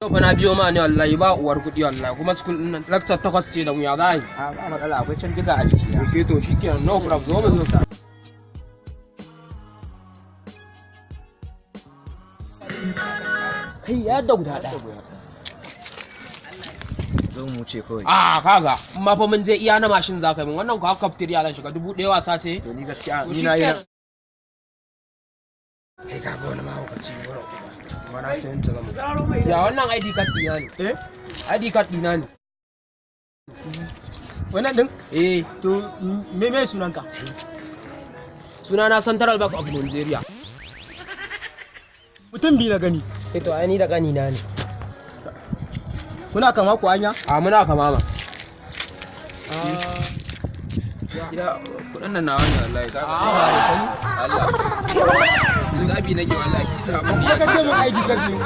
Yau fa na biyo ma ne wallahi ba uwar kuɗi wallahi, kuma school din nan lecture 8 ce da mu, ya za a yi? A ba matsala, akwai canjiga a jiki. Okay, to shikenan, no problem, zo mu zo. Kai ya da guda ɗaya. Zo mu wuce kawai. A kaga, in ma fa mun je iya na mashin za ka yi min wannan ko cafeteria zan shiga 1000 wasa ce. To ni gaskiya To ni na yi shikenan. Kai ka ga wani mahaukaci wurin. Kuma na sayan ta zama. Ya wannan ID card ɗina ne. Eh? ID card ɗina ne. Wannan din? Eh. To me sunanka? Sunana Central Bank of Nigeria. Mutum biyu na gani. Eh to ai ni da ƙanina ne. Kuna kama ku anya? A muna kama ma. Gida kudin nan nawa ne wallahi ka ga. Allah. Lissafi nake wallahi, kisa abin da ya Ka ce mun ID card ne.